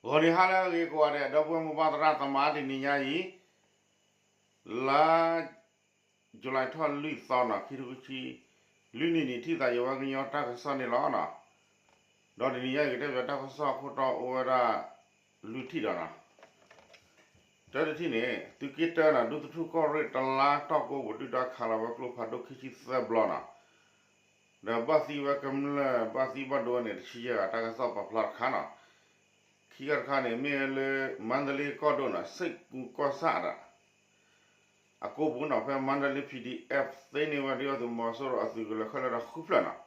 ဂီၤနံၤဟါလၢအဂ့ၤကိးဂၤဒဲး ဒီပုၢ်ဝဲၢ်မိၢ်ပၢ်သရၣ်သမါ တနံၤညါအံၤ လါ July ထီၣ်လွံၢ်သီနီၤ ခံထိခံဆံ လွံၢ်နံၣ်န့ၣ်ထံၣ်သးယဝဲကညီတၢ်ကစီၣ်န့ၣ်လီၤနီၤ. ဒီးတနံၤညါအံၤကတဲဘၣ်တၢ်ကစီၣ်အခိၣ်တီအိၣ်ဝဲဒၣ် လွံၢ်ထံၣ်ဒီးနီၤ တၢတထံၣ်န့ၣ် သုးက့တၢနီၤ ဒူသထူၣ်ကီၢ်ရ့ၣ်တလါတီၢ်ကိးပူၤ ဒုၣ်ဒါခးလီၤဝဲကျိဖးဒိၣ်ခံဆံသၢဘျီနီၤ ဒီးဘၣ်သံဝဲကမျၢၢ် ဘၣ်သံဘၣ်ဒိဝဲန့ၣ် တဆံယဲၢ်ဂၤ တၢ်ကစီၣ်ပာ်ဖျါတခါနီၤ. ခံခါတခါန့ၣ် မ့ၢ်ဝဲလၢ မါဒလ့ကီၢ်ဒိၣ်နီၤ စ့ၣ်ကူကီၢ်ဆၣ်ဒီး အကိပူၤနီၤ ဖဲမါဒလ့ P D F သ့န့ၢ်ဝဲဒုၣ်ဒါသုးမီၤစိရိၤအသုးကလၢၤခဲလၢာ်ဒီးဃုဖျၢၣ်နီၤ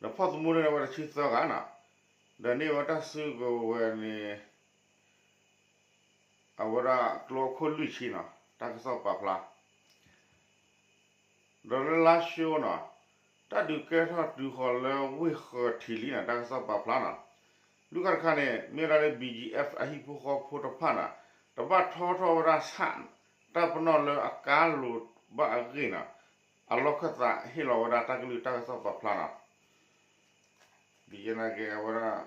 ဒီးဖီၣ်သမူန့ၢ်ဝဲတဆံသၢဂၤနီၤ ဒီးန့ၢ်ဝဲတၢ်စုကဝဲၤန့ၣ် အဝဲဒၣ်ကျိအခိၣ်လွံၢ်ဆံနီၤ တၢ်ကစီၣ်ပာ်ဖျါ ဒီးလၢလါၡိနီၤ တၢ်ဒုးကဲထီၣ်တုၤဃီၤလၢဝ့ၢ်ဃၢၤထံးလံနီၤ တၢ်ကစီၣ်ပာ်ဖျါနီၤ. လွံၢ်ခါတခါန့ၣ် မ့ၢ်ဝဲဒၣ်လၢ B G F အဟံၣ်ဖိဃီဖိတဖၣ်နီၤ တဘၣ်ထီထီၣ်ဝဲဒၣ်ဆၣ် တၢ်ပနီၣ်လၢအကါလိၤဘၣ်အဂ့ၢ်နီၤ အလီၢ်ခၢၣ်သးဟ့ၣ်လီၤဝဲဒၣ်တၢ်ကလုၢ်တၢ်ကစီၣ်ပာ်ဖျါနီၤ ဒ်ယဲနာ်က့အဝဲဒၣ်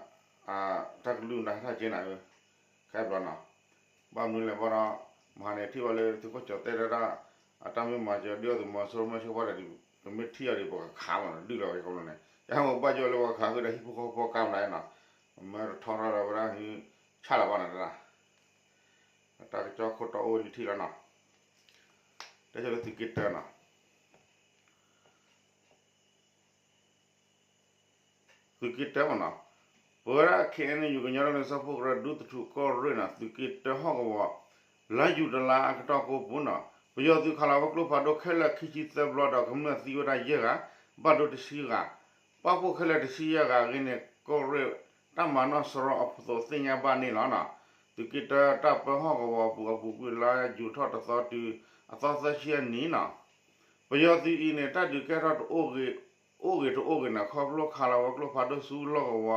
တၢ်ကလုၢ်နၤဟဲထီၣ်က့နၤဧၢ ခဲဘျီနီၤ ဘၣ်မနုၤလဲၣ်ဘၣ်ဒီး မဟါန့ၣ်ထံၣ်ဘၣ်လၢသုးခိၣ်ကၠီၤတဲတၢ်ဒၣ် အတၢ်မ့ၢ်မၤစၢၤဒုၣ်ဒါသုးမီၤစိရိၤမ့ၢ်ဆၢဖီဒီး ပမ့ၢ်ထံၣ်အီၤဒံးပကခးမးနီၤ ဒုၣ်လီၤဝဲကိးဘျီန့ၣ် ယဟဲမ့ၢ်ဘၣ်ယိၣ်လၢပကခးဃုာ်ဒီးဟံၣ်ဖိဃီဖိကါမနုၤနီၤ မ့ၢ်တထီထီၣ်ဒီးဝဲဒၣ်ဟံးဆၣ်လီၤဘၣ်နီၤတၢ် တၢ်ကစီၣ်ခိၣ်တီအိၣ်လွံၢ်ထံၣ်လီၤနီၤ တဲဆိလၢသုးက့တၢနီၤ သုးက့တၢမ့ၢ်နီၤ ပဝဲဒၣ် K N U ကညီဒီကလုာ်စၢဖှိၣ်ကရၢ ဒူသထူၣ်ကီၢ်ရ့ၣ်နီၤ သုးက့တၢဟီၣ်ကဝီၤ လါယူၤတလါအကတီၢ်ကိးပူၤနီၤ ပယီၤသုးခးလီၤဝဲကျိဖးဒိၣ်ခဲလၢာ်ခံဆံသၢဘျီဒီးကမျၢၢ်သံဝဲဒၣ်ယဲၢ်ဂၤ ဘၣ်ဒိတဆံဂၤ ပာ်ဖှိၣ်ခဲလၢာ်တဆံယဲၢ်ဂၤအဂ့ၢ်န့ၣ် ကီၢ်ရ့ၣ်တၢ်မၤနီၣ်စရီအဖိသိးသ့ၣ်ညါဘၣ်န့ၣ်လီၤနီၤ သုးက့တၢတၢ်ပၢဟီၣ်ကဝီၤအပူၤ အပူၤကွံာ်လါယူၤထီၣ်တသီတုၤ အသီသၢဆံအနံၤနီၤ ပယီၤသုးအံၤန့ၣ် တၢ်ဒုးကဲထီၣ်တအိၣ်ဂ့ၤ အိၣ်ဂ့ၤတအိၣ်ဂ့ၤန့ၣ် ခီဖျိခးလီၤဝဲကျိဖးဒိၣ်ဆူလီၢ်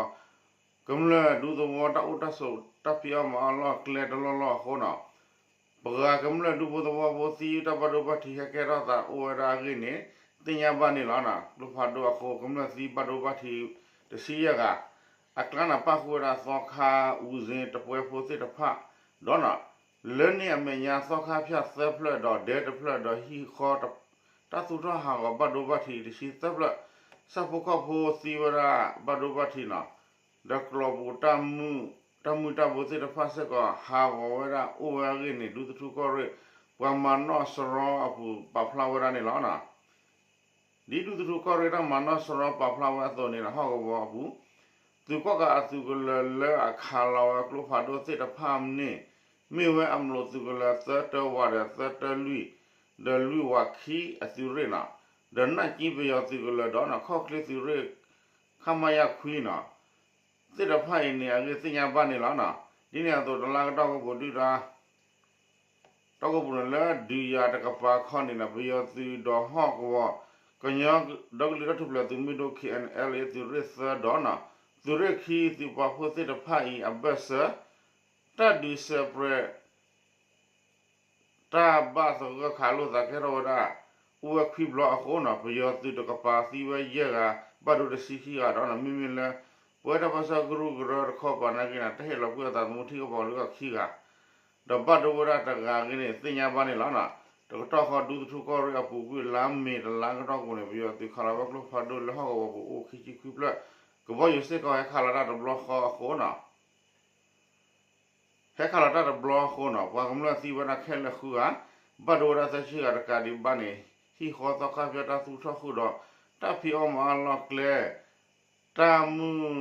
ကဝီၤ ကမျၢၢ်ဒူသဝီတၢ်အိၣ်တၢ်ဆိးတၢ်ဖံးအီၣ်မၤအီၣ်လီၢ်ကျဲတလီၢ်လီၢ်အဃိနီၤ ပှၤကမျၢၢ်ဒူဖိသဝီဖိသံတၢ်ဘၣ်ဒိဘၣ်ထံးဟဲကဲထီၣ်သးအိၣ်ဝဲဒၣ်အဂ့ၢ်န့ၣ် သ့ၣ်ညါဘၣ်န့ၣ်လီၤ. ကျိဖးဒိၣ်အဃိ ကမျၢၢ်သံဘၣ်ဒိဘၣ်ထံးတဆံယဲၢ်ဂၤ အကျါန့ၣ်ပၣ်ဃုာ်ဝဲဒၣ်သီခါ ဝူၤစ့တပွဲဖိသ့ၣ်တဖၣ် ဒီး လၢန့ၣ်အမဲာ်ညါသီခါဖၠၣ်သၢဖျၢၣ်ဒီးဒဲတဖျၢၣ်ဒီးဟံၣ်ဃီ တၢ်သူၣ်ထီၣ်ဟးဂီၤဘၣ်ဒိဘၣ်ထံးတဆံသၢဖျၢၣ် ဆၣ်ဖိကီၢ်ဖိသံဝဲဒၣ်ဘၣ်ဒိဘၣ်ထံးနီၤ ဒီးကျီပူၤ တၢ်မုၢ်တၢ်ဘိသ့ၣ်တဖၣ်စ့ၢ်ကီးဟးဂီၤဝဲဒၣ်အိၣ်ဝဲအဂ့ၢ်န့ၣ် ဒူသထူၣ်ကီၢ်ရ့ၣ် ပှၤမၤနီၣ်စရီအပူၤပာ်ဖျါဝဲဒၣ်န့ၣ်လီၤ. ဒ်ဒူသထူၣ်ကီၢ်ရ့ၣ်တၢ်မၤနီၣ်စရီပာ်ဖျါဝဲအသိးန့ၣ် ဟီၣ်ကဝီၤအပူၤ သုးကီၣ်ကးအသုးကလၢၤလၢအခးလီၤဝဲကျိဖးဒိၣ်သ့ၣ်တဖၣ်န့ၣ် မ့ၢ်ဝဲအမျိာ်သုးကလၢၤသၢတၢဝးဒီးသၢတၢလွံၢ် ဒီးလွံၢ်ဝးခံအသုးရ့ၣ်နီၤ ဒီးနၢ်ကံပယီၤသုးကလၢၤဒီး ခီၣ်ချ့သုးရ့ၣ် ခမရ ခွံနီၤ သ့ၣ်တဖၣ်အံၤန့ၣ် အဂ့ၢ်သ့ၣ်ညါဘၣ်န့ၣ်လီၤ. ဒ်န့ၣ်အသိး တလါကတီၢ်ကပူၤဒုၣ်ဒါ တီၢ်ကပူၤန့ၣ် လၢဒုးယၤတကပၤခီန့ၣ်နီၤ ပယီၤသုးဒီးဟီၣ်ကဝီၤ ကညီဒီကလုာ်တၢ်ထူၣ်ဖျဲးသုးမုၢ်ဒိၣ် K N L A သုးရ့ၣ်သၢဒီးနီၤ သုးရ့ၣ်ခံ သုးပာ်ဖှိၣ်သ့ၣ်တဖၣ်အံၤအဘၢၣ်စၢၤ တၢ်ဒုးစဲးပြဲး တၢ်ဘၣ်သဂၢၢ်ခးလိာ်သးကဲထီၣ်ဝဲဒၣ် အိၣ်ဝဲခွံဘျီအဃိနီၤ ပယီၤသုးတကပၤသံဝဲယဲၢ်ဂၤ ဘၣ်ဒိတဆံခံဂၤဒီးနီၤ မ့မ့ၢ်လၢ ပဝဲတၢ်ပၢဆှၢကရူၢ်ကရၢတခီပၤနာ်က့န့ၣ် တၢ်ဟ့ၣ်လီၤကွံာ်အသးသမူထံကပီၤလၢခံဂၤ ဒီးဘၣ်ဒိဝဲဒၣ်တဂၤအဂ့ၢ်န့ၣ် သ့ၣ်ညါဘၣ်န့ၣ်လီၤ. တကတီၢ်ဃီဒူသထူၣ်ကီၢ်ရ့ၣ်အပူၤကွံာ်လါမ့ၤတလါကတီၢ်ပူၤန့ၣ် ပယီၤသုးခးလီၤဝဲကျိဖးဒိၣ်လၢဟီၣ်ကဝီၤပူၤအိၣ်ခံဆံခွံဖျၢၣ် ကဘီယူၤစ့ၢ်ကီးဟဲခးလီၤတၢ်တဘျီဃီအဃိနီၤ ဟဲခးလီၤတၢ်တဘျီအဃိနီၤ ပှၤကမျၢၢ်သံဝဲဒၣ်ခဲလၢာ်ဃုဂၤ ဘၣ်ဒိဝဲဒၣ်သၢဆံဂၤတကးဒံးဘၣ်န့ၣ် ဟံၣ်ဃီသီခါဖၠၣ်တၢ်သူၣ်ထီၣ်ဃုာ်ဒီး တၢ်ဖံးအီၣ်မၤအီၣ်လီၢ်ကျဲ တၢ်မုၢ်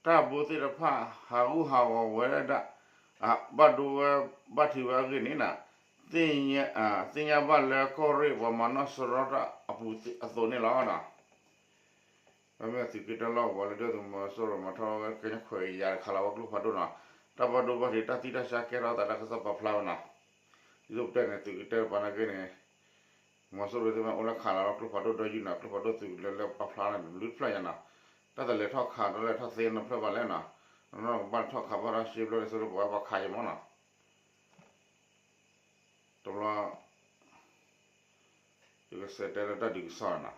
တၢ်ဘိသ့ၣ်တဖၣ် ဟးဂူာ်ဟးဂီၤဝဲဒၣ် ဘၣ်ဒိဝဲဘၣ်ထံးဝဲအဂ့ၢ်န့ၣ်နီၤ သ့ၣ်ညါဘၣ်လၢကီၢ်ရ့ၣ်ပှၤမၤနီၣ်စရီတၢ်အပူၤအသိးန့ၣ်လီၤ. မ့မ့ၢ်သုးက့တၢလီၢ်ကဝီၤလၢဒုၣ်ဒါသုးမီၤစိရိၤမၤထီၣ်ဝဲကညီခွဲးကယၤ တခးလီၤဝဲကျိဖးဒိၣ်နီၤ တၢ်ဘၣ်ဒိဘၣ်ထံးတၢ်သံတၢ်ဆါကဲထီၣ်သးတၢ်ကစီၣ်ပာ်ဖျါဝဲနီၤ ဒ်သိးပတဲန့ၣ် သုးက့တၢတပၤနာ်က့န့ၣ် မီၤစိရိၤသ့ၣ်မ့ၢ်အိၣ်လၢခးလီၤလၢကျိဖးဒိၣ်ဒီယုၢ်နီၤ ကျိဖးဒိၣ်သုးကလၢၤလၢပာ်ဖျါန့ၣ် လွံၢ်ဖျၢၣ်ညါနီၤ တၢ်တလဲၤထီၣ်ခးတလဲၤထီၣ်သ့နီတဖျၢၣ်ဘၣ်လဲၣ်နီၤ နီၢ်ကဘၣ်ထီၣ်ခးဘၣ်ထီၣ်ရှဲဘျီဒ်သိးလၢပဝဲပှၤခးယမီၢ်နီၤ တဘျီ ယကစးတဲလၢတၢ်ဒုးကစီၣ်နီၤ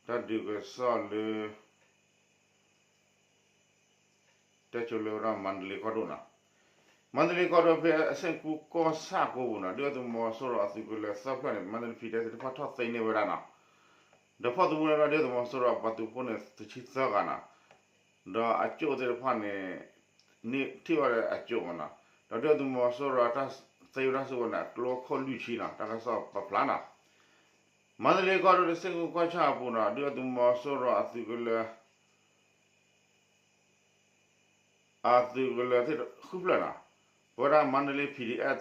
တၢ်ဒုးကစီၣ်လၢ တဲဆိလၢဝဲဒၣ်မါဒလ့ကီၢ်ဒိၣ်နီၤ. မါဒလ့ကီၢ်ဒိၣ်ဖဲအဆ့ၣ်ကူၣ်ကီၢ်ဆၣ်ကိပူၤနီၤ ဒုၣ်ဒါသုးမီၤစိရိၤအသုးကလၢၤသၢဖျၢၣ်န့ၣ် မါဒလ့ ဖံးဒဲး သ့ၣ်တဖၣ်ထီၣ်သ့န့ၢ်ဝဲဒၣ်နီၤ. ဒီးဖီၣ်သမူန့ၣ်ဒီး ဒုၣ်ဒါသုးမီၤစိရိၤအပှၤသုးဖိန့ၣ် တဆံသၢဂၤနီၤ. ဒီးအကၠိၣ်သ့ၣ်တဖၣ်န့ၣ် န့ၢ်ထံၣ်ဝဲဒၣ်အကၠိၣ်မးနီၤ. ဒီးဒုၣ်ဒါသုးမီၤစိရိၤ တၢ်သ့ဝဲဒၣ်စုကဝဲၤန့ၣ် အကျိအခိၣ်လွံၢ်ဆံနီၤ တၢ်ကစီၣ်ပာ်ဖျါနီၤ. မါဒလ့ကီၢ်ဒိၣ်ဒီးဆ့ၣ်ကူၣ်ကီၢ်ဆၣ်အပူၤနီၤ ဒုၣ်ဒါသုးမီၤစိရိၤအသုးကလၢၤ အသုးကလၢၤသ့ၣ်ဃုဖျၢၣ်နီၤ, ပဝဲဒၣ်မါဒလ့ ဖံးဒဲး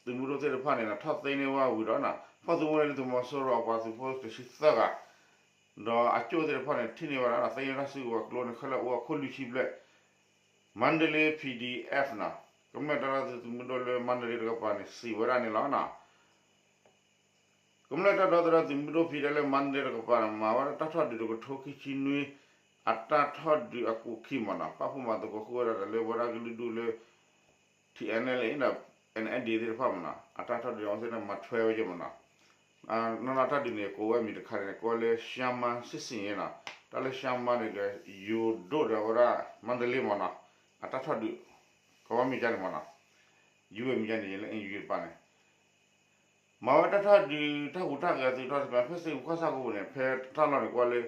သုးမုၢ်ဒိၣ်သ့ၣ်တဖၣ်န့ၣ်နီၤ ထီၣ်သ့န့ၢ်ဝဲဝံၤဒီးနီၤ ဖီၣ်သမူန့ၣ်ဒုၣ်ဒါသုးမီၤစိရိၤအပှၤသုးဖိတဆံသၢဂၤ, ဒီးအကၠိၣ်သ့ၣ်တဖၣ်န့ၣ် ထံၣ်န့ၢ်ဝဲဒၣ်ဒီး သ့န့ၢ်ဝဲဒၣ်စုကဝဲၤကျိန့ၣ် ခဲလၢာ်အိၣ်ဝဲခိၣ်လွံၢ်ဆံဘျဲၣ်, မါဒလ့ ဖံးဒဲး နီၤ, ကမျၢၢ်တၢ်ဒီသဒၢသုးမုၢ်ဒိၣ်လၢမါဒလ့တကပၤန့ၣ် စံးဝဲဒၣ်န့ၣ်လီၤနီၤ. ကမျၢၢ်တၢ်ဒီသဒၢသုးမုၢ်ဒိၣ် ဖံးဒဲး လၢမါဒလ့တကပၤန့ၣ် မၤဝဲဒၣ်တၢ်ထီၣ်ဒုးတကထိခံဆံနွံ အတၢ်ထီၣ်ဒုးအကူာ်ခံမးနီၤ, ပာ်ဖှိၣ်မၤသကိးဃုာ်ဝဲဒၣ်ဒီးလၢပဝဲဒၣ်ကလုာ်ဒူၣ်လၢ ထံၣ်အဲၣ်အဲၣ်လ်အ့ ဒီး အဲၣ်အၣ်ဒီသ့ၣ်တဖၣ်မးနီၤ, အတၢ်ထီၣ်ဒုးအဝဲသ့ၣ်န့ၣ်မၤထွဲဝဲယဲၢ်မးနီၤ. နီၢ်နီၢ်တၢ်ဒုးန့ၣ် ကိးဝဲမံၤတခါန့ၣ် ကိးဝဲလၢရှၢမါစစ်ဆင်ရေးနီၤ, တၢ်လၢရှၢမါန့ၣ်ဒီး ယိၤဒိၣ်ဒီးဝဲဒၣ်မါဒလ့မးနီၤ, အတၢ်ထီၣ်ဒုး ကိးဝဲမံၤကါန့ၣ်မးနီၤ, ယိၤမံၤကါန့ၣ်လၢအယိၤတပၤန့ၣ် မၤဝဲတၢ်ထီၣ်ဒုးတၢ်ဟူးတၢ်ဂဲၤသုးထီၣ်တဖၣ် ဖဲဆ့ၣ်ကူၣ်ကီၢ်ဆၣ်ကိပူၤန့ၣ် ဖဲတၢ်လီၢ်န့ၣ် ကိးဝဲလၢ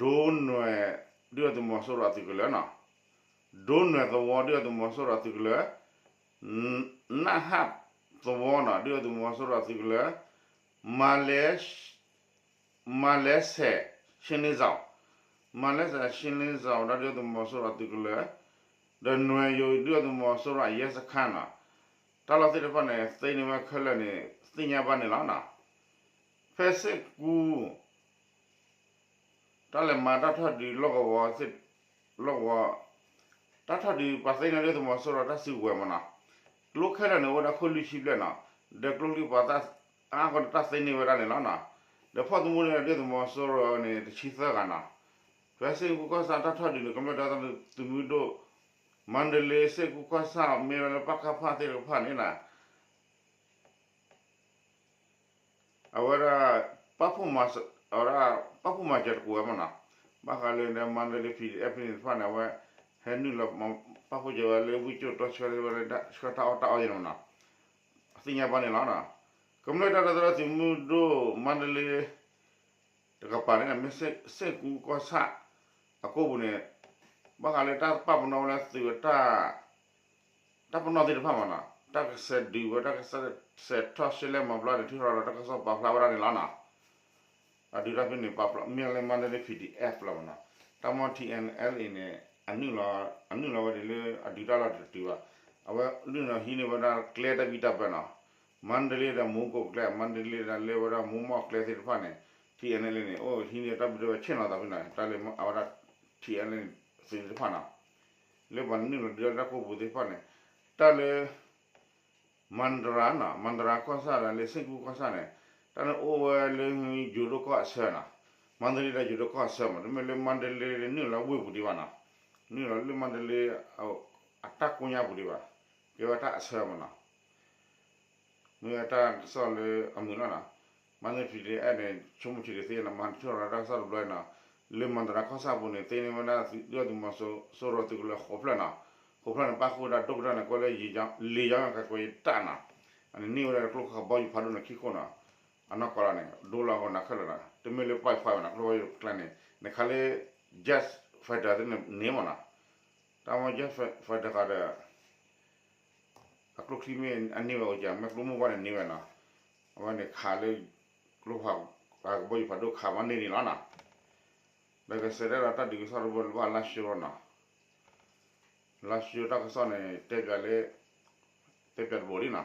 ဒိနွဲၣ် ဒုၣ်ဒါသုးမီၤစိရိၤအသုးကလၢၤနီၤ, ဒိနွဲၣ်သဝီ ဒုၣ်ဒါသုးမီၤစိရိၤအသုးကလၢၤ, နၢ်ဟၣ်သဝီနီၤ ဒုၣ်ဒါသုးမီၤစိရိၤအသုးကလၢၤ, မၤလဲ မၤလဲစဲး ရှင်းလင်းဆောင်, မၤလဲစဲး ရှင်းလင်းဆောင် ဒီးဒုၣ်ဒါသုးမီၤစိရိၤအသုးကလၢၤ, ဒီးနွဲၣ်ယိၤ ဒုၣ်ဒါသုးမီၤစိရိၤအရဲစခန်းနီၤ, တၢ်လီၢ်သ့ၣ်တဖၣ်န့ၣ် သ့န့ၢ်ဝဲခဲလၢာ်န့ၣ် သ့ၣ်ညါဘၣ်န့ၣ်လီၤနီၤ. ဖဲဆ့ၣ်ကူၣ် တၢ်လဲၤမၤတၢ်ထီၣ်ဒုးလီၢ်ကဝီၤသ့ၣ် လီၢ်ကဝီၤ တၢ်ထီၣ်ဒုးပှၤသ့န့ၢ်ဒုၣ်ဒါသုးမီၤစိရိၤတၢ်စုကဝဲၤမးနီၤ, ကျိခဲလၢာ်န့ၣ် အိၣ်ဝဲဒၣ်ခိၣ်လွံၢ်ဆံဘျဲၣ်နီၤ, ဒီးကျိချံပှၤသၣ်အါအါဂီၢ်န့ၣ် တၢ်သ့န့ၢ်ဝဲဒၣ်န့ၣ်လီၤနီၤ. ဒီးဖီၣ်သမူန့ၣ်ဒုၣ်ဒါသုးမီၤစိရိၤန့ၣ် တဆံသၢဂၤနီၤ. ဖဲဆ့ၣ်ကူၣ်ကီၢ်ဆၣ်တၢ်ထီၣ်ဒုးန့ၣ် ကမျၢၢ်တၢ်ဒီသဒၢသုးမုၢ်ဒိၣ် မါဒလ့ ဆ့ၣ်ကူၣ်ကီၢ်ဆၣ် မ့ၢ်ဝဲလၢပကဖသ့ၣ်တဖၣ်န့ၣ်နီၤ အဝဲဒၣ် ပာ်ဖှိၣ်မၤစၢၤ အဝဲဒၣ် ပာ်ဖှိၣ်မၤစၢၤတကိးဝဲမးနီၤ, ဘၣ်ဃးလၢမါဒလ့ ဖံးဒဲး ဖဲန့ၣ်တဖၣ်န့ၣ် အဝဲ ဟဲနုာ်လီၤ ပာ်ဖှိၣ်စၢၤဝဲလၢဝံၣ်ကၠိၣ်တီဆှၢဝဲလၢဆှၢတၢ်အီၣ်တၢ်အီယဲၢ်မးနီၤ, သ့ၣ်ညါဘၣ်န့ၣ်လီၤ. ကမျၢၢ်တၢ်ဒီသဒၢသုးမုၢ်ဒိၣ် မါဒလ့ တကပၤန့ၣ် မ့ၢ်ဆ့ၣ်ကူၣ်ကီၢ်ဆၣ် အကိပူၤန့ၣ် ဘၣ်ဃးလၢတၢ်ပာ်ပနီၣ်ဝဲလၢသုးအတၢ် တၢ်ပနီၣ်သ့ၣ်တဖၣ်မးနီၤ, တၢ်ကစဲးဒုးဝဲ တၢ်ကစဲးထီၣ်ရှဲလဲၣ်မၤဘျီန့ၣ် ထုးထီၣ်ဒီးတၢ်ကစီၣ်ပာ်ဖျါဝဲဒၣ်န့ၣ်လီၤနီၤ. အဒုးတၢ်ဖဲန့ၣ် ပာ်ဖျါ မ့ၢ်လၢမါဒလ့ ဖံးဒဲး လီၤမးနီၤ, တၢ်မ့ၢ် ထံၣ်အဲၣ်အၣ်လ်အ့ န့ၣ် အနုာ်လီၤဝဲဒၣ်လၢအဒုးတၢ်လီၢ်တတုၤဘၣ်, အဝဲနုာ်လီၤဟံးန့ၢ်ဝဲဒၣ်ကျဲတၢ်ဘံၣ်တၢ်ဘၢနီၤ, မါဒလ့ဒီးမူကိးကျဲ မါဒလ့ဒီးလၢဝဲဒၣ်မူမီၢ်ကျဲသ့ၣ်တဖၣ်န့ၣ် ထံၣ်အဲၣ်အၣ်လ်အ့ န့ၣ် အိၣ်ဟံးန့ၢ်တၢ်ဘံၣ်တၢ်ဘၢဆ့ၣ်နီၤသးဖဲန့ၣ် တၢ်လၢအဝဲဒၣ် ထံၣ်အဲၣ်အၣ်လ်အ့ သုးသ့ၣ်တဖၣ်နီၤ, လၢပှၤနုာ်လီၤဒုးတၢ်ကိပူၤသ့ၣ်တဖၣ်န့ၣ် တၢ်လၢ မန္တရာနီၤ, မန္တရာကီၢ်ဆၣ်ဒီးလၢဆ့ၣ်ကူၣ်ကီၢ်ဆၣ်န့ၣ် တၢ်န့ၣ်အိၣ်ဝဲလၢယိၤဒိၣ်ကီၢ်အဆၢနီၤ, မန္တလေးဒီးယိၤဒိၣ်ကီၢ်အဆၢမး, တမ့ၢ်လၢမန္တလေးနုာ်လီၤဝ့ၢ်ပူၤဒံးဘၣ်နီၤ, နုာ်လီၤလၢမန္တလေး အတၢ်ကိညါပူၤဒံးဘၣ်, ကဲဝဲတၢ်အဆၢမးနီၤ. မ့ၢ်ဝဲတၢ်ကစီၣ်လၢအမုာ်လီၤနီၤ. မၤန့ၢ် ပီၣ်ဒ့ၣ်အဲၣ်န့ၣ် ဆိကမိၣ်ဆံးဒံးသ့နီၤ, မၤထီၣ်ရၤတၢ်ကစီၣ်တဘျီနီၤ, လၢမန္တလေးကီၢ်ဆၣ်ပူၤန့ၣ် သ့န့ၢ်ဝဲဒၣ်သုး သုးမီၤစိရိၤသုးကလၢၤဃိးဖျၢၣ်နီၤ, ဃိးဖျၢၣ်န့ၣ် ပၣ်ဃုာ်ဝဲဒၣ်ဒိၣ်ကတၢၢ်န့ၣ် ကိးလၢ လေကြောင်းရန်ကာကွယ်ရေးတပ်နီၤ, အန့ၣ်န့ၢ်ဝဲဒၣ်ကျိခးဘီယူၤဖးဒိၣ်န့ၣ်ခံခိၣ်နီၤ, အနီၢ်ကီၢ်လီၤန့ၣ် ဒိလီၤအဂီၢ်နၤခဲလၢာ်နီၤ, တမ့ၢ်လၢပၢ်ဖးဝဲနီၤ, ကျိခးဘီယူၤကျါန့ၣ် နခးလၢ jet fighter သ့ၣ်န့ၣ်န့ၢ်မးနီၤ, တၢ်မ့ၢ် jet fighter ဃီဒီး အကျိချံမ့ၢ်အန့ၢ်ဝဲအိၣ်က မ့ၢ်ကျိမိၢ်ပှၢ်န့ၣ်န့ၢ်ဝဲနီၤ, အဝဲန့ၣ်ခးလၢ ကျိဖး ကဘီယူၤဖးဒိၣ်ခးမးန့ၢ်န့ၣ်လီၤနီၤ. ဒီးကစဲးတဲဒီးတၢ်ဒုးကစီၣ်တဘိလၢဘၣ်လါၡိနီၤ, လါၡိတၢ်ကစီၣ်န့ၣ် တဲပျးလၢ တဲပျးတဘိလံနီၤ,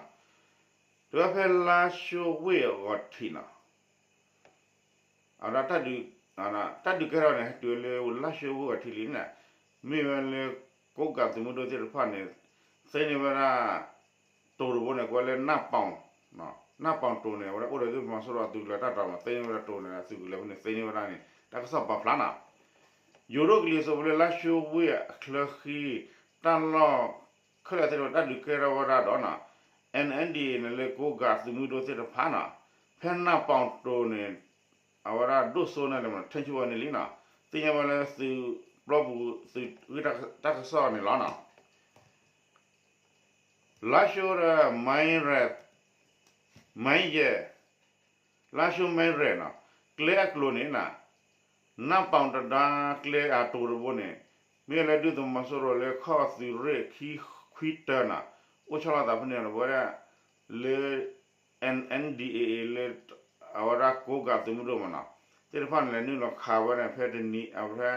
တဝဲဖဲလါၡိဝ့ၢ်အဂီၤထံးနီၤ အဝဲဒၣ် တၢ်ဒုးကဲထီၣ်န့ၣ် ဟဲတုၤလၢလါၡိဝ့ၢ်အဂီၤထံးလံန့ၣ်, မ့ၢ်ဝဲလၢ ကိးကးသုးမုၢ်ဒိၣ်သ့ၣ်တဖၣ်န့ၣ် သ့န့ၢ်ဝဲဒၣ် တိၤတဘိန့ၣ် ကိးဝဲလၢ နၢ်ပီၣ်တိၤန့ၣ် အဝဲဒၣ်အိၣ်ဒီးသုးမီၤစိရိၤအသုးကလၢၤတၢ်တီၤမး သ့န့ၢ်ဝဲဒၣ်တိၤန့ၣ် အသုးကလၢၤဖဲန့ၣ် သ့န့ၢ်ဝဲဒၣ်န့ၣ် တၢ်ကစီၣ်ပာ်ဖျါနီၤ. ယိၤဒိၣ်ကလံၤစိးဖိလၢလါၡိဝ့ၢ်အချၢဃံ တၢ်လီၢ်ခဲလၢာ်သ့ၣ်တဖၣ် တၢ်ဒုးကဲထီၣ်ဝဲဒၣ်ဒီးနီၤ, အ အၣ်အၣ်ဒီန့ၣ် လၢကိးကးသုးမုၢ်ဒိၣ်သ့ၣ်တဖၣ်နီၤ, ဖဲနၢ်ပီၣ်တိၤန့ၣ် အဝဲဒၣ်ဒိၣ်စိန့ၣ်လၢ ထိန်းချုပ်ဝဲန့ၣ်လံနီၤ, သ့ၣ်ညါဝဲလၢသုး ပျီပူၤသုးတၢ်ကစီၣ်န့ၣ်လီၤနီၤ. လါၡိဒီး မဲရဲၣ်, မဲရဲၣ်, လါၡိ မဲရဲၣ်နီၤ, ကျဲအကျိၤန့ၣ်နီၤ, နၢ်ပီၣ်တဒါကျဲအတိၤတဘိန့ၣ် မ့ၢ်လၢဒုးသုးမီၤစိရိၤလၢခီၣ်သုးရ့ၣ်ခံခွံတၢနီၤ, အိၣ်ဆီလီၤသးဖဲန့ၣ်ဝဲဒၣ် လၢ N N D A A လၢ အဝဲဒၣ်ကိးကးသုးမုၢ်ဒိၣ်မးနီၤ, သ့ၣ်တဖၣ်န့ၣ်လဲၤနုာ်လီၤခးဝဲန့ၣ် ဖဲတနံၤ အဖဲ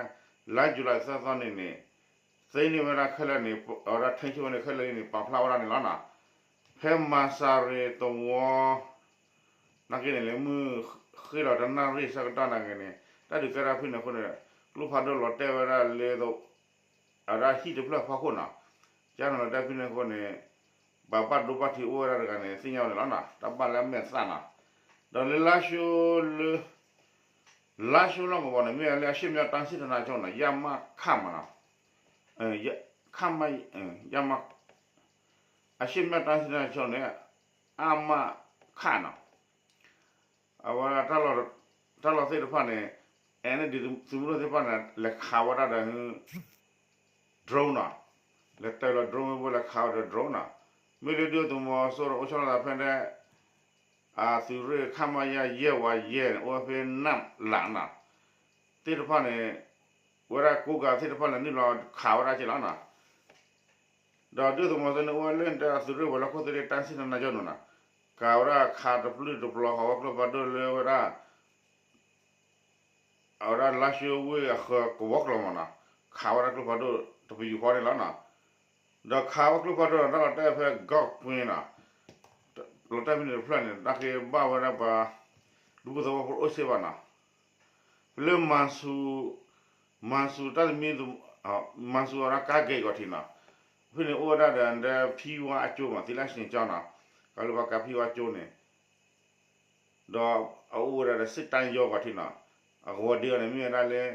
လါယူၤလံသၢသီန့ၣ်န့ၣ် သ့န့ၢ်ဝဲဒၣ်ခဲလၢာ်န့ၣ် အဝဲဒၣ်ထိန်းချုပ်ဝဲန့ၣ်ခဲလၢာ်န့ၣ် ပာ်ဖျါဝဲဒၣ်န့ၣ်လီၤနီၤ. ဖဲမၤစၤရ့ၤသဝီ နာ်က့န့ၣ် လၢမုၢ်ဃ့ၢ်ဒီးတနၣ်ရံၣ်ဆၢကတီၢ်နာ်က့န့ၣ် တၢ်ဒုးကဲထီၣ်ဖဲန့ၣ်အဃိန့ၣ် ကျိဖးဒိၣ်လီၤတဲာ်ဝဲဒၣ်လၢ အဝဲဒၣ်ဟံၣ်တဖျၢၣ်ဖီခိၣ်နီၤ, ကန့ၣ်လီၤတဲာ်ဖဲန့ၣ်အဃိန့ၣ် ပှၤဘၣ်ဒိဘၣ်ထံးအိၣ်ဝဲဒၣ်တဂၤန့ၣ် သ့ၣ်ညါဝဲန့ၣ်လီၤနီၤ, တၢ်ဘၣ်လၢအမဲာ်သၣ်နီၤ. ဒီးလၢလါၡိ လၢ လါၡိလီၢ်ကဝီၤန့ၣ် မ့ၢ်လၢအရှေ့မြောက်တိုင်းစစ်ဌာနချုပ်နီၤ, ရမခမနီၤ, ခမ ရမ အရှေ့မြောက်တိုင်းစစ်ဌာနချုပ်န့ၣ် အမခနီၤ. အဝဲဒၣ် တၢ်လီၢ်သ့ၣ်တဖၣ်န့ၣ် အဲၣ်ဒ်သုးမုၢ်ဒိၣ်သ့ၣ်တဖၣ်န့ၣ် လဲၤခးဝဲဒၣ်ဒီး drone နီၤ, လဲၤတၢၤလီၤ drone ဝဲလဲၤခးဝဲဒီး drone နီၤ, မ့ၢ်လၢဒုးသုးမီၤစိရိၤအိၣ်ဆီလီၤသးဖဲန့ၣ် အသုးရ့ၣ် ခမရ ယဲၢ်ဝးယဲၢ်န့ၣ် အိၣ်ဝဲဖဲနၢ်လးနီၤ, သ့ၣ်တဖၣ်န့ၣ် ဝဲဒၣ်ကိးကးသ့ၣ်တဖၣ်လဲၤနုာ်လီၤခးဝဲဒၣ်က့လီၤနီၤ. ဒီးဒုးသုးမီၤစိရိၤန့ၣ် အိၣ်ဝဲလၢတၢ်သုးရ့ၣ်ဝဲၤလီၢ်ခိၣ်သ့ၣ်တၢ်စံၣ်တနါကၠိန့ၣ်နီၤ, ကးဝဲဒၣ်ခးတပျုၢ်တပျီၤဃီၤဝဲကျိဖးဒိၣ်လၢဝဲဒၣ် အဝဲဒၣ်လါၡိဝ့ၢ်အဃၢၤကဝီၤကျီၤမးနီၤ, ခးဝဲဒၣ်ကျိဖးဒိၣ်တပယူာ်ဃီန့ၣ်လီၤနီၤ. ဒီးခးဝဲကျိဖးဒိၣ်ဒီး တၢ်လီၤတဲာ်ဖဲ ကီၢ်ကွ့နီၤ, လီၤတဲာ်ဖဲန့ၣ်တဖျၢၣ်န့ၣ် တၢ်က့ဘၣ်ဝဲဒၣ်ပှၤ ဒူဖိသဝီဖိအိၣ်စ့ၢ်ဘၣ်နီၤ. လၢ မၤစူၤ မၤစူၤတၢ်သမံ မၤစူၤအဝဲဒၣ်ကါဂ့ၤကီးထံးနီၤ, ဖဲန့ၣ်အိၣ်ဝဲဒၣ်ဒီး ဖံဝါအကၠိမး သံလၢစှၤကၠီနီၤ, ကီးလၢပှၤကးဖံဝါကၠိန့ၣ် ဒီးအအိၣ်ဝဲဒၣ်ဒီး စစ်တိုင်းရုံးကီးထံးနီၤ, အကဝီၤဒ့အီၤန့ၣ် မ့ၢ်ဝဲဒၣ်လၢ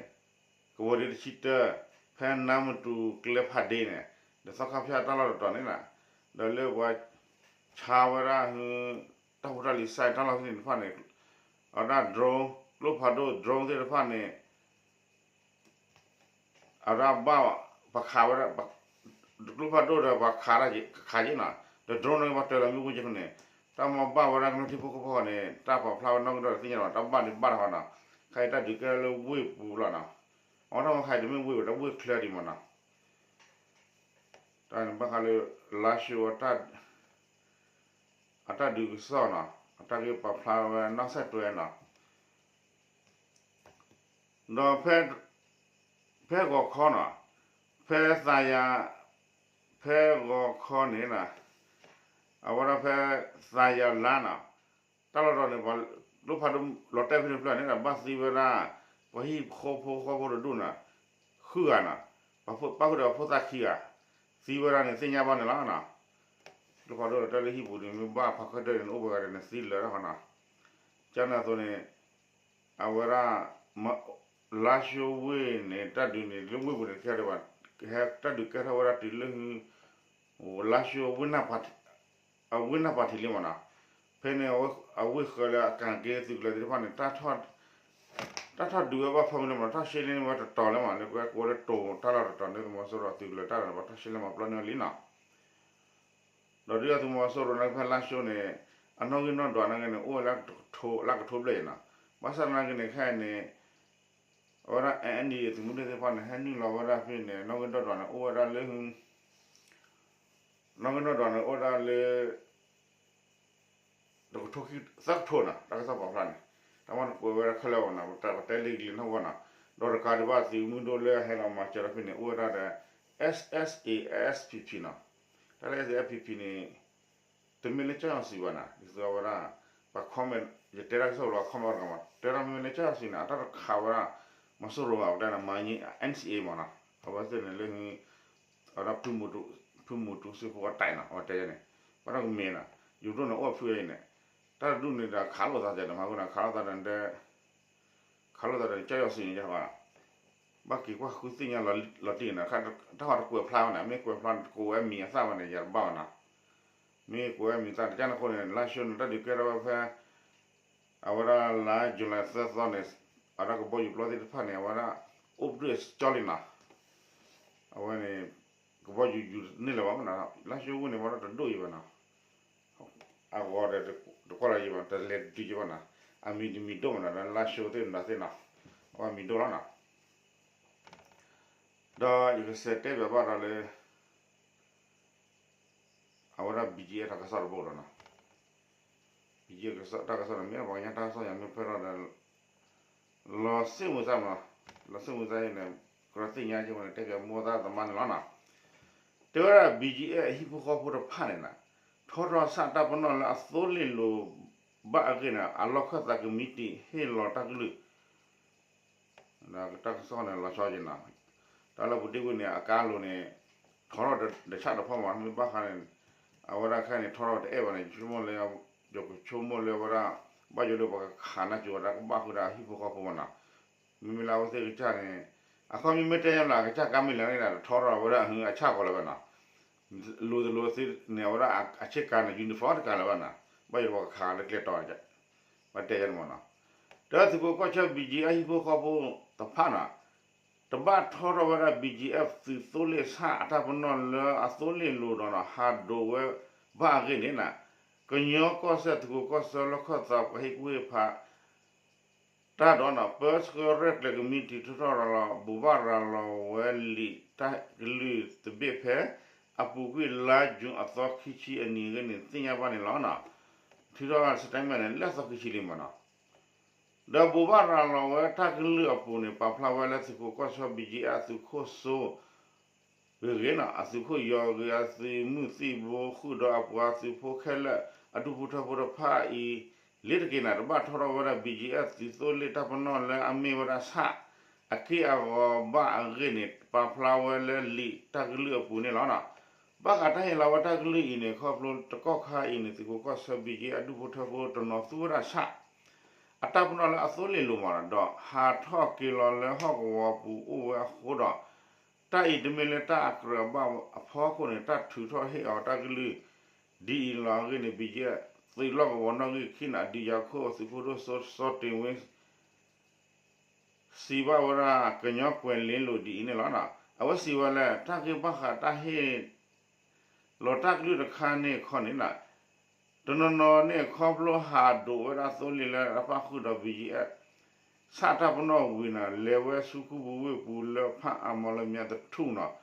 ကဝီၤဒ့တဆံတၢ ဖဲနါမတူၤကျဲဖးဒ့န့ၣ် ဒီးသီခါဖၠၣ်တၢ်လီၢ်တတီၤန့ၣ်နီၤ, ဒီးလၢပှၤဆါဝဲဒၣ် တၢ်ဖိတၢ်လံၤ စဲးတၢ်လီၢ်သ့ၣ်တဖၣ်န့ၣ် အဝဲဒၣ် drone ကျိဖးဒိၣ် drone သ့ၣ်တဖၣ်န့ၣ် အဝဲဒၣ်ဘၣ် ပှၤခးဝဲဒၣ် ကျိဖးဒိၣ်ဒီးပှၤခးတၢ်ခးက့နီၤ, ဒီး drone န့ၣ်ပှၤတၢၤလီၤမ့ၣ်အူက့န့ၣ် တၢ်မ့ၢ်ဘၣ်ဝဲဒၣ်ကမျၢၢ်ထံဖိကီၢ်ဖိန့ၣ် တၢ်ပာ်ဖျါဝဲနီၣ်ဂံၢ်ဒီးတသ့ၣ်ညါဘၣ် တၢ်ဘၣ်ဒံးဘၣ်တခီနီၤ, ခဲအံၤတၢ်ဒုးကဲထီၣ်လၢဝ့ၢ်ပူၤလီၤနီၤ, အဝဲတၢ်မ့ၢ်ခါအံၤတမ့ၢ်ဝ့ၢ်ဘၣ် တၢ်ဝ့ၢ်ချၢဒံးမးနီၤ, တၢ်န့ၣ်ဘၣ်ဃးလၢ လါၡိအတၢ် အတၢ်ဒုးကစီၣ်နီၤ, အတၢ်က့ပာ်ဖျါဝဲနီၣ်စဲးတွဲနီၤ, ဒီး ဖဲဂီၤခီနီၤ, ဖဲသးယၤ, ဖဲဂီၤခီန့ၣ် အဝဲဒၣ်ဖဲသးယၤလါနီၤ, တၢ်လီၢ်တတီၤန့ၣ် ပှၤကျိဖးဒိၣ်လီၤတဲာ်ဖဲန့ၣ်တဖျၢၣ်န့ၣ် ဘၣ်သံဝဲဒၣ် ပှၤဟံၣ်ဖိဃီဖိတဒူၣ်နီၤ, ဃုဂၤနီၤ, ပာ်ဃုာ်ဒီးဖိသၣ်ခံဂၤ, သံဝဲဒၣ်န့ၣ်သ့ၣ်ညါဘၣ်န့ၣ်လီၤနီၤ, ကျိဖးဒိၣ်လီၤတဲာ်လၢဟံၣ်ပူၤန့ၣ် မ့ၢ်ဘၣ်ဖးခၢၣ်ဒၢန့ၣ် အိၣ်ပှဲၤဂၤဒီးန့ၣ်သံလၢာ်တခီနီၤ, ကန့ၣ်အသိးန့ၣ် အဝဲဒၣ် လါၡိဝ့ၢ်န့ၣ် တၢ်ဒုးန့ၣ် လၢဝ့ၢ်ပူၤန့ၣ် ကဲဒံးဘၣ်, တၢ်ဒုးကဲထီၣ်ဝဲဒၣ်တုၤလၢ လါၡိဝ့ၢ်နၢ်ပၢၢ်ထံးလံမးနီၤ, ဖဲန့ၣ် အဝ့ၢ်ဃၢၤလၢအကၣ်က့သုးကလၢၤသ့ၣ်တဖၣ်န့ၣ် တၢ်ထီၣ်ဒုးဝဲဘၣ်ဖၢမုၢ်လံမးနီၤ, တၢ်ရှဲလ့န့ၢ်ဝဲတတီၤလၢမး လၢကဝဲကိးလၢတိၤတၢ်လီၢ်တတီၤန့ၣ် သုးမီၤစိရိၤသုးကလၢၤတၢ်လီၢ်န့ၣ် ပှၤတၢ်ရှဲလ့မးပျီန့ၢ်ဝဲလံနီၤ ဒီးဒုးသုးမီၤစိရိၤန့ၣ် ဖဲလါၡိန့ၣ် အနီၣ်ဂံၢ်နီၣ်ဒွးနာ်က့န့ၣ် အိၣ်ဝဲလၢကထိဘျဲၣ်နီၤ, ဘၣ်ဆၣ်နာ်က့န့ၣ် ခဲအံၤန့ၣ် အဝဲဒၣ် အဲၣ်အဲၣ်ဒံး သုးမုၢ်ဒိၣ်သ့ၣ်တဖၣ်န့ၣ် ဟဲနုာ်လီၤဝဲဒၣ်ဖဲန့ၣ် နီၣ်ဂံၢ်နီၣ်ဒွးန့ၣ် အိၣ်ဝဲဒၣ်လၢ နီၣ်ဂံၢ်နီၣ်ဒွးန့ၣ် အိၣ်ဝဲဒၣ်လၢ တကထိခံ သၢကထိနီၤ တၢ်ကစီၣ်ပာ်ဖျါန့ၣ် တၢ်မ့ၢ်တကွဲးဝဲဒၣ်ခဲလၢာ်ဘၣ်နီၤ ပတဲလံကလံၤနီၢ်ဝဲနီၤ, ဒီးတကးဒံးဘၣ်သုးမုၢ်ဒိၣ်လၢအဟဲလီၤမၤစၢၤဒီးဖဲန့ၣ် အိၣ်ဝဲဒၣ်ဒီး S S A S P P နီၤ, တၢ်လၢ S S A S P P န့ၣ် တမ့ၢ်လၢကၠီယီၤစံးဘၣ်နီၤ ဒ်သိးဝဲဒၣ် ပှၤ comment ယတဲတၢ်ကစီၣ်လီၤ comment တဂၤမး တဲဒၣ်မ့မ့ၢ်လၢကၠီယီၤစံးန့ၣ် အတၢ်တခးဝဲဒၣ် မီၤစိရိၤဘၣ် ပတဲန့ၣ် မၤ N C A မးနီၤ အဝဲသ့ၣ်န့ၣ်လၢ အဝဲဒၣ် ဖုမူတူစ့ဖိအတၢ်နီၤ အဝဲတဲန့ၣ် ဘၣ်တၢ်ကမ့ၢ်နီၤ ယိၤဒိၣ်န့ၣ် အိၣ်ဖုအံၤန့ၣ် တၢ်တဒူၣ်န့ၣ်ဒီးခးလိာ်သးတဲန့ၣ် မၤဃိန့ၣ် ခးလိာ်သးဒီး ခးလိာ်သးဒီး ကၠီယီၤစံးန့ၣ် ယဘၣ် ဘၣ်က့ၤကွၢ်ဃုသ့ၣ်ညါလီၤတံၢ်န့ၣ် တၢ်ဟီတကွဲးဖျါဝဲန့ၣ် မ့ၢ်ကွဲးဖျါန့ၣ် တကိးဝဲအမံၤအသၣ်ဝဲန့ၣ် ယတဘၣ်ဝဲနီၤ မ့ၢ်ကွဲးဝဲအမံၤသၣ်န့ၣ် ကန့ၣ်အဃိန့ၣ် လါၡိန့ၣ် တၢ်ဒုးကဲထီၣ်ဝဲဖဲ အဝဲဒၣ်လါယူၤလံသၢသီန့ၣ် အဝဲဒၣ်ကဘီယူၤပျီသ့ၣ်တဖၣ်န့ၣ် အဝဲဒၣ် အိၣ်ဘှံးကၠီလံနီၤ အဝဲန့ၣ် ကဘီယူၤယူၤန့ၢ်လၢၤဘၣ်မနီၤ, လါၡိဝ့ၢ်န့ၣ် ဘၣ်ဒီးတဒိၣ်ယံၤဘၣ်နီၤ, အဂီၤဒီးတကွၢ်လီၤယံၤဘၣ် တလဲၤတတုၤယံၤဘၣ်နီၤ, အမံၤတမံၤဒိၣ်မနီၤ လၢလါၡိသ့ၣ်မတၤသ့ၣ်နီၤ, အဝဲမံၤဒိၣ်လီၤနီၤ, ဒီးယကစးတဲဘၣ်ဘၣ်ဒီးလၢ အဝဲဒၣ် BGF တၢ်ကစီၣ်တဘိဒီးနီၤ, BGF တၢ်ကစီၣ်န့ၣ် မ့ၢ်ပှၤကညီတၢ်ကစီၣ်ယၤမ့ၢ်ဖဲထီၣ်ဒီး လီၤစ့ၣ်မုာ်သးမနီၤ, လီၤစ့ၣ်မုာ်သးအံၤန့ၣ် ကြၢးသ့ၣ်ညါက့ၤဝဲန့ၣ် တဲက့ၤမိၢ်သးသမါန့ၣ်လီၤနီၤ, တဲဝဲဒၣ် BGF အဟံၣ်ဖိဃီဖိတဖၣ်န့ၣ်နီၤ, ထီထီၣ်ဆၣ်တၢ်ပနီၣ်လၢအသိလ့ၣ်လိၤဘၣ်အဂ့ၢ်န့ၣ် အလီၢ်ခၢၣ်သးကမံးတံာ်ဟ့ၣ်လီၤတၢ်ကလုၢ် တၢ်ကစီၣ်န့ၣ် လီၤဆီက့ၤနီၤ, တၢ်လၢပူၤတ့ၢ်ကွံာ်န့ၣ် အကါလိၤန့ၣ် ထီထီၣ်တဆၣ်တဖီမး မ့ၢ်ဘၣ်ဃးန့ၣ် အဝဲဒၣ်ခဲအံၤန့ၣ် ထီထီၣ်တအဲၣ်ဘၣ်န့ၣ် ယဆိကမိၣ်လၢ ယကဆိကမိၣ်လၢအဝဲဒၣ် ဘၣ်ယိၣ်လၢပှၤကခးနၢ်စူၤဝဲဒၣ် ကဘၣ်ဃုာ်ဒီးဟံၣ်ဖိဃီဖိမးနီၤ, မ့မ့ၢ်လၢအဝဲသ့ၣ်ကစၢ်န့ၣ် အခီပညီမ့ၢ်တဲညါလၢအကစၢ်ကါမ့ၢ်လဲၣ်န့ၣ် ထီထီၣ်ဝဲဒၣ်အဆၣ်ကီးလၢၤဘၣ်နီၤ, လိၤတလိၤသ့န့ၣ် အဝဲဒၣ်အဆ့ကၤန့ၣ် uniform တကးလၢၤဘၣ်နီၤ, ဘၣ်ယိၣ်လၢပှၤကခးလၢကျဲတီၤန့ၣ် ဘၣ်တဲယၤန့ၣ်မးနီၤ, တၢ်သုးခိးကီၢ်ဆၢ BGF အဟံၣ်ဖိဃီဖိတဖၣ်နီၤ တဘၣ်ထီထီၣ်ဝဲဒၣ် BGF သုးသိလ့ၣ်ဆၣ်အတၢ်ပနီၣ်လၢအသိလ့ၣ်လိၤဒီးနီၤ ဟးဒိးဝဲဘၣ်အဂ့ၢ်န့ၣ်နီၤ, ကညီကီၢ်စဲၣ်သုးခိးကီၢ်ဆၢလီၢ်ခၢၣ်သးပှၤဟ့ၣ်ကူၣ်ဟ့ၣ်ဖး တၢ်ဒီးနီၤ ပၢဆှၢရဲၣ်ကျဲၤကမံးတံာ်ထုးထီၣ်ရၤလီၤ ဘိးဘၣ်ရၤလီၤဝဲလံာ်တၢ်ကလုၢ်တဘ့ၣ်ဖဲ အပူၤကွံာ်လါယူၤအသီခံဆံအနံၤအဂ့ၢ်န့ၣ် သ့ၣ်ညါဘၣ်န့ၣ်လီၤနီၤ, ထုးထီၣ် statement န့ၣ် လၢအသီခံဆံလံမးနီၤ, ဒီးဘိးဘၣ်ရၤလီၤဝဲတၢ်ကလုၢ်အပူၤန့ၣ် ပာ်ဖျါဝဲလၢသုးခိးကီၢ်ဆၢ BGF အသုးခိၣ်စိ ဂ့ၤဂ့ၤနီၤ အသုးခိၣ်ယီၤဂ့ၤ အသုးမုၢ်သံၣ်ဘိ ဃုာ်ဒီးအပှၤသုးဖိခဲလၢာ် အဒူၣ်ဖိထၢဖိတဖၣ်အံၤ လ့ၤတက့ၤနီၤ တဘၣ်ထီထီၣ်ဝဲဒၣ် BGF သုးသိလ့ၣ်တၢ်ပနီၣ်လၢအမ့ၢ်ဝဲဒၣ်ဆၣ် အက့ၢ်အဂီၤဘၣ်အဂ့ၢ်န့ၣ် ပာ်ဖျါဝဲလၢလံာ်တၢ်ကလုၢ်အပူၤန့ၣ်လီၤ. ဘၣ်ဃးတၢ်ဟ့ၣ်လီၤဝဲတၢ်ကလုၢ်အံၤန့ၣ် ခီဖျိတကီၢ်ခါအံၤန့ၣ် သုးခိးကီၢ်ဆၢ BGF အဒူၣ်ဖိထၢဖိတနီၤသူဝဲဒၣ်ဆၣ် အတၢ်ပနီၣ်လၢအသိလ့ၣ်လိၤမး ဒီးဟးထီၣ်က့ၤလီၤလၢဟီၣ်ကဝီၤပူၤအိၣ်ဝဲအဃိဒီး တၢ်အံၤတမ့ၢ်လၢတၢ်အကြၢးဘၣ်အဖီခိၣ်န့ၣ် တၢ်ထုးထီၣ်ဟ့ၣ်အီၤတၢ်ကလုၢ် ဒ်အံၤလီၤအဂ့ၢ်န့ၣ် BGF သုးလီၢ်ကဝီၤနီၣ်ဂံၢ်ခံန့ၣ် အဒုးယၤခိၣ်သုးဖိဒိၣ်စိ စီၤတ့ၢ်ဝ့ စံးဘၣ်ဝဲဒၣ်ကညီကွဲၤလ့လိၤဒ်အံၤန့ၣ်လီၤ. အဝဲစံးဝဲလၢ တၢ်ဂ့ၢ်ဘၣ်ဃးတၢ်ဟ့ၣ်လီၤတၢ်ကလုၢ်တခါန့ၣ်ခီန့ၣ် တနီၤနီၤန့ၣ် ခီဖျိဟးဒိးဝဲဒၣ်သိလ့ၣ်လၢအပၣ်ဃုာ်ဒီး BGF ဆၣ်တၢ်ပနီၣ်ဝံၤန့ၣ် လဲၤဝဲဆူခူပူၤဝ့ၢ်ပူၤလၢဖၣ်အမီၤလၢမၠဲးတထူၣ်န့ၣ်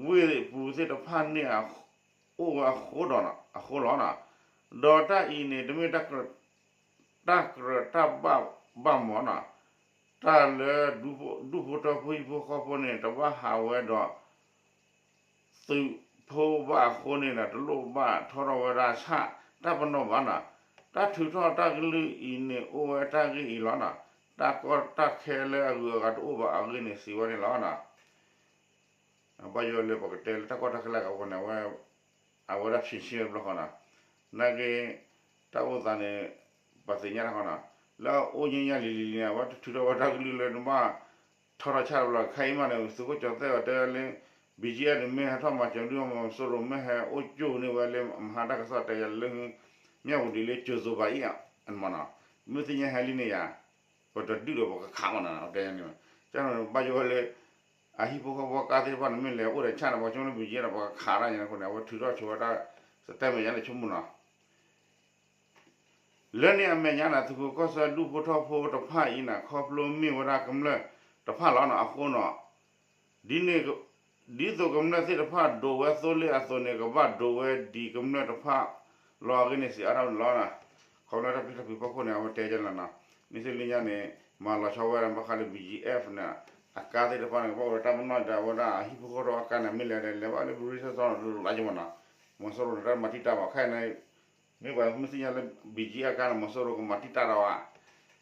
ဝ့ၢ်ပူၤသ့ၣ်တဖၣ်န့ၣ် အိၣ်ဝဲအဃိဒီးန့ၣ် အဃိလီၤ. ဒီးတၢ်အံၤန့ၣ် တမ့ၢ်တၢ်ကြၢးတၢ်ဘၣ်ဘၣ်မးန့ၣ် တၢ်လၢ ဒူၣ်ဖိထၢဖိဟံၣ်ဖိဃီဖိန့ၣ် တဘၣ်ဟးဝဲဒီး သုးဖိဘၣ်အဃိန့ၣ်ဒီး တလိၣ်ဘၣ်ထီထီၣ်ဝဲဒၣ်ဆၣ်တၢ်ပနီၣ်ဘၣ်န့ၣ် တၢ်ထုးထီၣ်တၢ်ကလုၢ်အံၤန့ၣ် အိၣ်ဝဲတၢ်ဂ့ၢ်အံၤလီၤန့ၣ် တၢ်ကီတၢ်ခဲလၢအဂုၤအဂၤတအိၣ်ဘၣ်အဂ့ၢ်န့ၣ် စံးဝဲန့ၣ်လီၤ. ဘၣ်ယိၣ်လၢပကတဲလၢတၢ်ကီတၢ်ခဲလၢအဂၤအဃိန့ၣ် အဝဲ အဝဲဒၣ် ဖြေရှင်း ဝဲတဘျီဃီန့ၣ် နာ်က့ တၢ်အိၣ်သးန့ၣ် ပှၤသ့ၣ်ညါတၢ်ဃီန့ၣ် လၢအအိၣ်ညါညါလံၤလံၤန့ၣ် အဝဲထုးထီၣ်ဝဲတၢ်ကလုၢ်လၢနဘၣ် ထီထီၣ်ဆၣ်တဘျီ ခဲအံၤမးန့ၣ် သုးခိၣ်ကၠီၤသဲၣ်အီၤတဲလၢ BGF န့ၣ် မ့ၢ်ဟဲထီၣ်မၤစၢၤဒုးမီၤစိရိၤ မ့ၢ်ဟဲအိၣ်ကၠိန့ၢ်ဝဲလၢ မဟါတၢ်ကစီၣ်တဲယၤလၢ မၠၣ်ဝတံၤလၢ ကၠိၤစိၤဘၣ်အံၤ မးန့ၣ် မ့ၢ်သ့ၣ်ညါဟဲလံန့ၣ်ယၤ ပတဒုးဒီးပကခးမးန့ၣ် တဲန့ၣ် ကန့ၣ်ဘၣ်ယိၣ်ဝဲလၢ အဟံၣ်ဖိဃီဖိကါသ့ၣ်တဖၣ်န့ၣ် မ့ၢ်လဲၤအိၣ်ဒီးဆၣ်န့ၣ် ပှၤဆိကမိၣ်လၢ BGF ဒီး ပှၤကခးတၢ်ညါအဃိန့ၣ် အဝဲထုးထီၣ်ဆိဝဲဒၣ် statement ယၤန့ၣ်ဆိကမိၣ်န့ၣ် လၢန့ၣ်အမဲာ်ညါန့ၣ် သုးခိးကီၢ်ဆၢဒူၣ်ဖိထၢဖိတဖၣ်အံၤန့ၣ် ခီဖျိမ့ၢ်ဝဲဒၣ်ကမျၢၢ်တဖၣ်လီၤန့ၣ် အဃိန့ၣ် ဒ်န့ၣ် ဒ်သိးကမျၢၢ်သ့ၣ်တဖၣ်ဒိးဝဲသိလ့ၣ်အသိးန့ၣ် ကဘၣ်ဒိးဝဲဒ်ကမျၢၢ်တဖၣ်လီၤအဂ့ၢ်န့ၣ် စံးအါထီၣ်န့ၣ်လီၤ. ခီဖျိတၢ်ပျံၤတၢ်ဖုးဖီခိၣ်န့ၣ် အဝဲတဲယၤလီၤန့ၣ် မ့ၢ်သ့ၣ်လၢညါန့ၣ် မၤလီၤဆီဝဲဒၣ်ဘၣ်ဃးလၢ BGF န့ၣ် အကါသ့ၣ်တဖၣ်န့ၣ် ကဘၣ်အိၣ်ဒီးတၢ်ပနီၣ်ဒီးဝဲဒၣ်အဟံၣ်ဖိဃီဖိအကါန့ၣ် မ့ၢ်လဲၤဒီးလဲၤဘၣ်လၢ ဘရံစၢ်စီန့ၣ် လၢလါယမးန့ၣ် မီၤစိရိၤန့ၣ် တၢ်မၤတံာ်တာ်ဘၣ်ခဲအံၤန့ၣ် မ့ၢ်ပှၤမ့ၢ်သ့ၣ်ညါလၢ BGF အကါန့ၣ် မီၤစိရိၤကမၤတံာ်တာ်ဒီးဘၣ်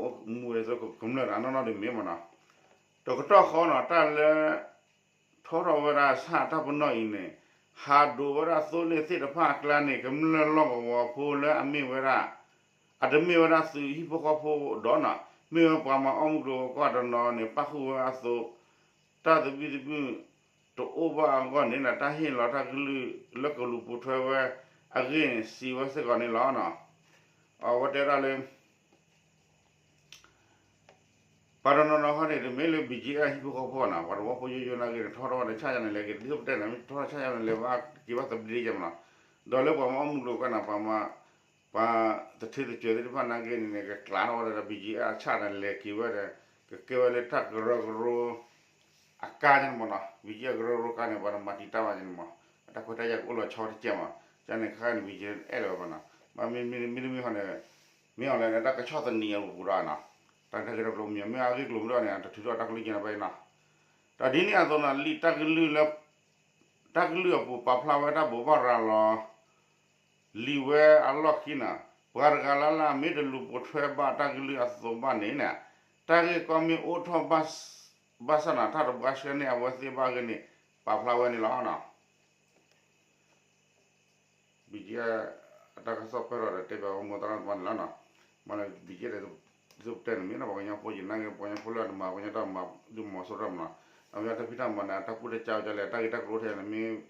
ကန့ၣ်ကအိၣ်မူဝဲသိးကမျၢၢ်ဒီးအနီၢ်နီၢ်ဒ်မ့ၢ်မးန့ၣ် တကတီၢ်ဃီန့ၣ် တၢ်လၢ ထီထီၣ်ဝဲဒၣ်ဆၣ်တၢ်ပနီၣ်အံၤန့ၣ် ဟးဒိးဝဲဒၣ်သိလ့ၣ်သ့ၣ်တဖၣ်အကျါန့ၣ် ကမျၢၢ်လီၢ်ကဝီၤဖိလၢအမ့ၢ်ဝဲဒၣ် အတမ့ၢ်ဝဲဒၣ်သုးဟံၣ်ဖိဃီဖိဒီးန့ၣ် မ့ၢ်ဝဲပှၤမၤအီၣ်မူကဝီၤကီၢ်တနီၤန့ၣ် ပၣ်ဃုာ်ဝဲအသိး တၢ်သဘံၣ်သဘုၣ်တအိၣ်ဘၣ်အဂီၢ်န့ၣ် တၢ်ဟ့ၣ်လီၤတၢ်ကလုၢ်လၢကလူၤပိာ်ထွဲဝဲအဂ့ၢ်န့ၣ် စံးဝဲစ့ၢ်ကီးန့ၣ်လီၤ. အဝဲတဲဒၣ်လၢ ပှၤတနီၤနီၤဟီန့ၣ် တမ့ၢ်လၢ ဘံၣ်ကၠံအၣ် ဟံၣ်ဖိဃီဖိနီၤ, ပှၤသဝီဖိယိယိနာ်က့န့ၣ် ထီထီၣ်ဝဲဒီးဆၣ်ယၤန့ၣ်လဲၤက့ၤ ဒ်သိးပတဲန့ၣ် မ့ၢ်ထီထီၣ်ဆၣ်ယၤန့ၣ်လဲၤဘၣ်က့ၤဘၣ်သဘျ့ကဲမနီၤ, ဒီးလၢပှၤမၤအီၣ်မူးကျိၤကါန့ၣ် ပှၤမၤ ပှၤတထ့တစဲးသ့ၣ်တဖၣ်နာ်က့န့ၣ်န့ၣ် ကကျးထီၣ်ဝဲဒီး ဘံၣ်ကၠံအၣ်အဆၣ်န့ၣ် လဲၤက့ၤဝဲဒီး ကကဲဝဲလၢတၢ်ကရၢကရိ အကါန့ၣ်မနီၤ, ဘံၣ်ကၠံအကရၢကရိကါန့ၣ် ပှၤတမၤတံာ်တာ်ဘၣ်န့ၣ်မနီၤ, အတၢ်ခွဲးတၢ်ယာ်ကအိၣ်လီၤဆီတကဲမနီၤ, ကန့ၣ်ခဲခါန့ၣ် ဘံၣ်ကၠံအဲၣ်လီၤဝဲမနီၤ, ဘၣ်မ့မ့ၢ်တမ့ၢ်ဟီန့ၣ် မ့ၢ်အီၤလဲၣ်န့ၣ် တၢ်ကဆီၣ်သနံးအပူၤဒီးနီၤ, တၢ်ကဲထီၣ်ကျိမ့ၢ် မ့ၢ်အဂ့ၢ်ကျိၤမ့ၢ်ဒီးန့ၣ် တထုးထီၣ်တၢ်ကလုၢ်ကဲန့ၣ်ဘၣ်နီၤ, ဒီးဒ်န့ၣ်အသိးနီၤ လံာ်တၢ်ကလုၢ်လၢ တၢ်ကလုၢ်အပူၤပာ်ဖျါဝဲတၢ်ဘိးဘၣ်ရၤလီၤ လံာ်ဝဲအလီၢ်ခံန့ၣ်, ပှၤတဂၤလၢ်လၢ်မ့ၢ်တလူၤပိာ်ထွဲဘၣ်တၢ်ကလုၢ်အသိးဘၣ်န့ၣ်န့ၣ်, တၢ်ဂ့ၢ်ကီမ့ၢ်အိၣ်ထီၣ်ဘၣ်ဆၣ်န့ၣ် တၢ်တဘှါဆှဲန့ၢ်အဝဲသ့ၣ်ဘၣ်အဂ့ၢ်န့ၣ် ပာ်ဖျါဝဲန့ၣ်လီၤနီၤ. ဘံၣ်ကၠံအတၢ်ကစီၣ်ပၢၢ်ထီၣ်ဒီးတဲဘၣ်ဝဲမိၢ်သရၣ်သမါန့ၣ်လီၤနီၤ. မ့ၢ်လၢဘံၣ်ကၠံအတၢ် သုပတဲန့ၣ် မ့ၢ်ဒၣ်ပှၤကညီဖိယံၤနာ်က့ ပှၤကညီဖိလၢအတမၤ ပှၤကညီတၢ်မၤဒုးမၤစိတၢ်မနီၤ, အဝဲတၢ်ဖံးတၢ်မၤန့ၣ် အတၢ်ကူၣ်တၢ်ကးအိၣ်ဒ်လဲၣ် အတၢ်ဂ့ၢ်တၢ်ကျိၤအိၣ်ထဲန့ၣ် မ့ၢ်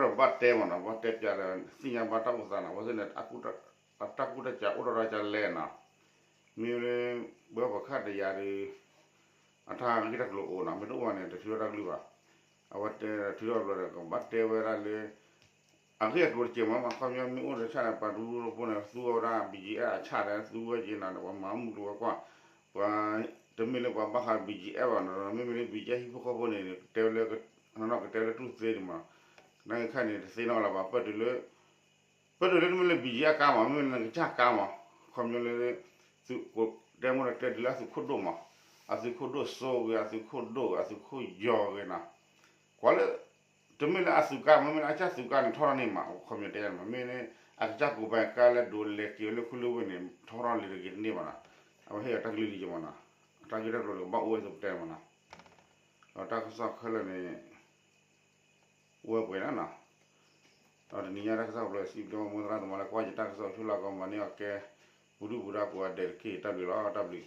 ပၢၢ်ထီၣ်ဘၣ်တဲမနီၤ, ဘၣ်တဲပၠးဒီး သ့ၣ်ညါဘၣ်တၢ်အိၣ်သးန့ၣ် အဝဲသ့ၣ်န့ၣ် အတၢ်ကူၣ်တၢ်ကးအိၣ်ထီၣ်ဒ်လဲၣ်နီၤ. မ့ၢ်လၢ ဘၣ်ပှၤခါတယၤဒီး အတၢ်ဂ့ၢ်တၢ်ကျိၤအိၣ်နီၤ, မ့ၢ်တအိၣ်ဘၣ်န့ၣ် တထုးထီၣ်တၢ်ကလုၢ်ဘၣ်. အဝဲတဲထုးထီၣ်ဘျီဒီး ကဘၣ်တဲဝဲဒၣ်လၢ အဂ့ၢ်အကျိၤတကဲမး မ့ၢ်ခီပညီမ့ၢ်အိၣ်ဒီးဆၣ်န့ၣ် ပှၤဒူဖိန့ၣ် သူဝဲဒၣ် ဘံၣ်ကၠံအၣ်အဆၣ်ဒီး သူဝဲက့ၤနီၤ ပှၤမၤမုၢ်ကျိၤဝဲၤကွာ်, ပှၤ တမ့ၢ်လၢပှၤဘၣ်ဃး ဘံၣ်ကၠံအၣ်ဘၣ်နီၤ, မ့မ့ၢ်လၢ ဘံၣ်ကၠံအၣ် ဟံၣ်ဖိဃီဖိန့ၣ် ကတဲဝဲလၢ နီၢ်နီၢ်ကတဲလၢတူၢ်သ့ဒံးမး, နာ်က့ခါန့ၣ် တသ့နီၣ်လၢၤဘၣ် ပၢၢ်တုၤလၢ ပၢၢ်တုၤလၢတမ့ၢ်လၢ ဘံၣ်ကၠံအၣ်ကါမး မ့မ့ၢ်လၢနကစၢ်ကါမး, ခီပညီလၢ သုးခိၣ် တဲမ့ၢ်ဒီးတဲဒ်လၢအသုးခိၣ်ဒိၣ်မး, အသုးခိၣ်ဒိၣ်စိဂ့ၤ အသုးခိၣ်ဒိၣ်ဂ့ၤ အသုးခိၣ်ယီၤဂ့ၤနီၤ, ကွၢ်လၢ တမ့ၢ်လၢအသုးကါ မ့မ့ၢ်လၢအကစၢ်သုးကါန့ၣ် ထီထီၣ်န့ၢ်မး ခီပညီတဲယၤန့ၣ်မး မ့ၢ်န့ၣ် အကစၢ်ကိးပၤကါလၢဒိးလဲၤက့ၤဝဲလၢခူလၢဝ့ၢ်န့ၣ် ထီထီၣ်လံတဂ့ၤတန့ၢ်ဘၣ်နီၤ, အဝဲဟ့ၣ်အတၢ်ကလုၢ်လံကမးနီၤ, အတၢ်ဂ့ၢ်တၢ်ကျိၤလၢကဘၣ်အိၣ်ဝဲသပတဲမးနီၤ, ဒီးတၢ်ကစီၣ်ခဲလၢာ်န့ၣ် အိၣ်ဝဲပှဲၤနီၤနီၤ, ဒီးတနံၤညါတၢ်ကစီၣ်ပျီ စံးဘျုးမိၢ်သရၣ်သမါလၢကွၢ်ယတၢ်ကစီၣ်ဆူလၢကီးမၤန့ၢ်အီၤကဲ ပူၤဒုၣ်ပူၤဒါပူၤအဒဲးတက့ၢ် တၢ်ဘျုးလီၤ တၢ်ဘျုး